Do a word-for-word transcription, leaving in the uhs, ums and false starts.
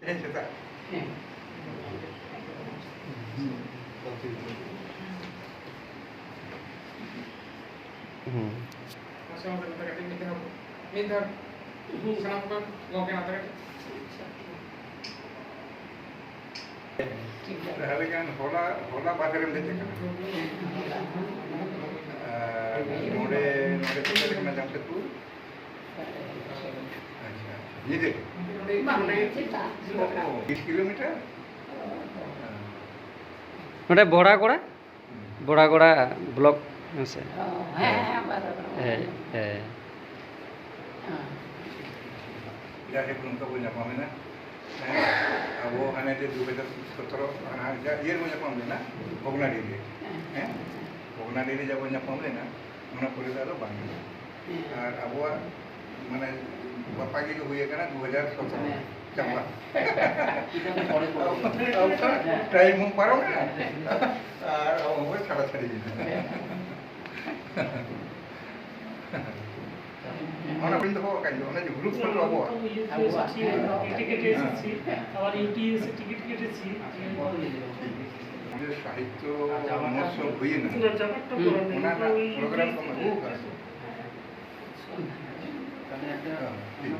ᱦᱮᱸ, ᱥᱮᱛᱟᱜ᱾ ᱦᱮᱸ᱾ ᱦᱩᱸ᱾ ᱢᱟᱥᱮ ᱚᱱᱠᱟ ᱠᱟᱛᱮ ᱠᱟᱹᱴᱤᱡ ᱢᱤᱫ ᱫᱷᱟᱣ, ᱢᱤᱫ ᱫᱷᱟᱣ ᱥᱟᱱᱟᱢ ᱠᱚ ᱜᱚᱝᱠᱮ ᱱᱟᱛᱮ ᱠᱟᱹᱴᱤᱡ᱾ ᱛᱟᱦᱚᱞᱮ ᱠᱷᱟᱱ ᱦᱚᱞᱟ, ᱦᱚᱞᱟ ᱵᱟᱥ ᱨᱮᱢ ᱫᱮᱡ ᱟᱠᱟᱱᱟ? ᱟᱨ ᱱᱚᱰᱮ, ᱱᱚᱰᱮ ᱥᱮᱴᱮᱨ ᱠᱟᱱᱟ ᱡᱟᱢᱥᱮᱫᱽᱯᱩᱨ? ᱟᱪᱪᱷᱟ, ᱟᱪᱪᱷᱟ᱾ ᱧᱤᱫᱟᱹ? ᱵᱟᱝ, ᱥᱮᱛᱟᱜ᱾ ᱚ, ᱚ, ᱵᱤᱥ ᱠᱤᱞᱳᱢᱤᱴᱟᱨ? ᱱᱚᱰᱮ ᱵᱚᱲᱟᱜᱚᱲᱟ? ᱵᱚᱲᱟᱜᱚᱲᱟ ᱵᱞᱚᱠ, ᱦᱮᱸ ᱥᱮ? ᱚ, ᱦᱮᱸ, ᱦᱮᱸ, ᱵᱟᱨᱚ ᱵᱟᱨᱚ᱾ ᱦᱮᱸ, ᱦᱮᱸ᱾ ᱦᱮᱸ᱾ ᱡᱟᱭᱦᱳᱠ, ᱱᱚᱝᱠᱟ ᱵᱚᱱ ᱧᱟᱯᱟᱢ ᱮᱱᱟ᱾ ᱦᱮᱸ, ᱟᱵᱚ ᱦᱟᱱᱮ ᱡᱮ ᱫᱩ ᱦᱟᱡᱟᱨ ᱥᱚᱛᱨᱚ, ᱦᱟᱱᱟ ᱡᱟ ᱤᱭᱟᱹ ᱨᱮᱵᱚᱱ ᱧᱟᱯᱟᱢ ᱞᱮᱱᱟ, ᱵᱷᱚᱜᱽᱱᱟᱰᱤ ᱨᱮ᱾ ᱦᱮᱸ᱾ ᱦᱮᱸ, ᱵᱷᱚᱜᱽᱱᱟᱰᱤ ᱨᱮ ᱡᱟ ᱵᱚᱱ ᱧᱟᱯᱟᱢ ᱞᱮᱱᱟ, ᱚᱱᱟ ᱯᱚᱨᱮ ᱫᱚ ᱟᱫᱚ ᱵᱟᱝ ᱦᱩᱭᱩᱜᱼᱟ᱾ ᱦᱮᱸ᱾ ᱟᱨ ᱟᱵᱚᱣᱟᱜ, ᱢᱟᱱᱮ, ᱵᱟᱯᱟᱜᱤ ᱫᱚ ᱦᱩᱭ ᱟᱠᱟᱱᱟ ᱫᱩ ᱦᱟᱡᱟᱨ ᱥᱚᱛᱨᱚ ᱨᱮ᱾ ᱦᱮᱸ᱾ ᱪᱟᱵᱟ᱾ ᱴᱟᱭᱤᱢ ᱦᱚᱸ ᱯᱟᱨᱚᱢ ᱮᱱᱟ᱾ ᱟᱨ ᱟᱵᱚ ᱦᱚᱸᱵᱚᱱ ᱪᱷᱟᱲᱟᱪᱷᱟᱹᱲᱤ ᱮᱱᱟ᱾ ᱦᱮᱸ᱾ ᱚᱱᱟ ᱠᱚᱧ ᱫᱚᱦᱚ ᱟᱠᱟᱫ ᱜᱮᱭᱟ, ᱚᱱᱟ ᱡᱮ ᱜᱨᱩᱯ ᱯᱷᱳᱴᱳ ᱟᱵᱚᱣᱟᱜ᱾ ᱟᱵᱚᱣᱟᱜ᱾ টিকিট কেটেছি, আবার ইউটিএসসি টিকিট কেটেছি। ঠিক। যে সাহিত্য মহোৎসব ᱦᱩᱭᱮᱱᱟ, ᱚᱱᱟ ᱨᱮᱱᱟᱜ ᱯᱨᱳᱜᱨᱟᱢ ᱠᱚ ᱟᱹᱜᱩ ᱟᱠᱟᱫ᱾ ᱦᱮᱸ, ᱴᱷᱤᱠ᱾